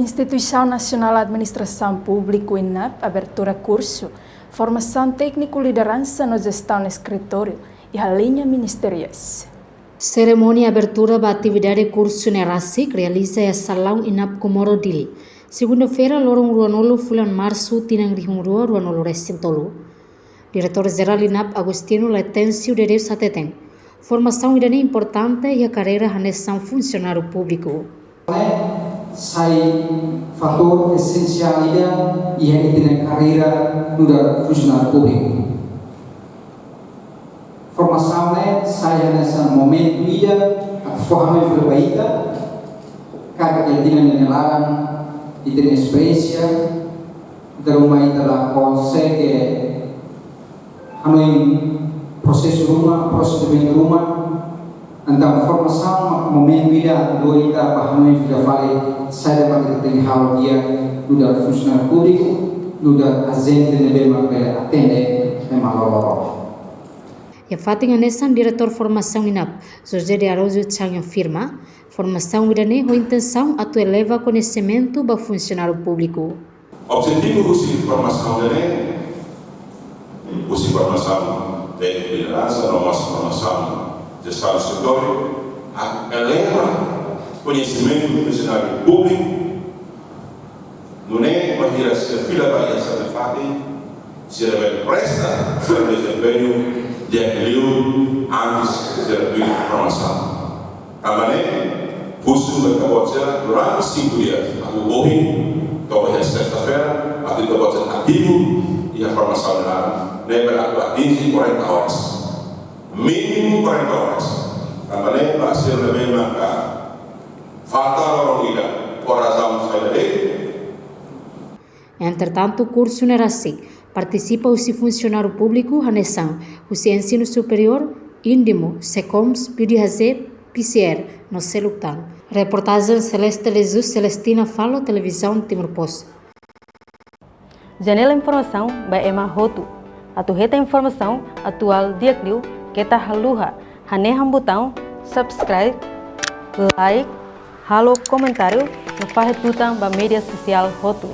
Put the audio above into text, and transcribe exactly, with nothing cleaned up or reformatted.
Instituisaun Nasionál Administrasaun Públika, INAP, abertura kursu formasaun tékniku lideransa no jestaun eskritóriu iha liña ministeriais. Serimónia abertura ba atividade kursu ne'e rasik realiza iha salaun INAP Comoro, Dili, segunda-feira, loron ruanulu fulan Marsu, tinan rihun rua ruanulu-resin-tolu. Diretór Jerál INAP, Agostinho Letêncio de Deus, hateten, formasaun ida-ne'e importante iha karreira hanesan funsionáriu públiku. Sai fatór esensiál ida iha ita-nia karreira nu'udar funsionáriu públiku. Formasaun ne'e sai hanesan momentu ida atu fó hanoin fila ba ita, katak iha tinan nia laran ita-nia esperiénsia, ita ruma ita la konsege hanoin prosesu ruma, prosedimentu ruma. Entaun formasaun mak momentu ida atu lori ita ba hanoin fila fali saida mak ita tenke halo di'ak nu'udar funsionáriu públiku, nu'udar ajente ne'ebé mak bele atende ema loroloron. Iha fatin hanesan, Diretór Formasaun INAP, José de Araújo Chang, afirma, formasaun ida-ne'e ho intensaun atu eleva koñesimentu ba funsionáriu públiku. Objetivu husi formasaun ida-ne'e, husi formasaun tékniku lideransa, no mós formasaun jestaun eskritóriu, atu eleva koñesimentu funsionáriu públiku, nune'e bainhira sira fila ba iha seluk fatin, sira bele presta sira-nia dezempeñu di'ak liu antes sira tuir formasaun. Tanba ne'e, husu ba ita-boot sira durante sinku dias, atu ohin to'o iha sesta-feira, atu ita-boot sira ativu iha formasaun ne'e, ne'ebé atu atinje quarenta horas. Mínimu quarenta horas. Tanba ne'e, ba sira ne'ebé maka falta loron ida, por razaun saida de'it. Entretantu, kursu ne'e rasik partisipa husi funsionáriu públiku hanesan husi Ensinu Superiór, INDIMU, SECOMS, PIUD-H J, P C R, no seluk tan. Reportajen Celeste de Jesus, Celestina Falo, Televizaun Timor Post. Janela informasaun ba ema hotu. Atu hetan informasaun atuál di'ak liu, keta haluha hanehan butaun subscribe, like, halo komentáriu, no fahe tutan ba média sosiál hotu.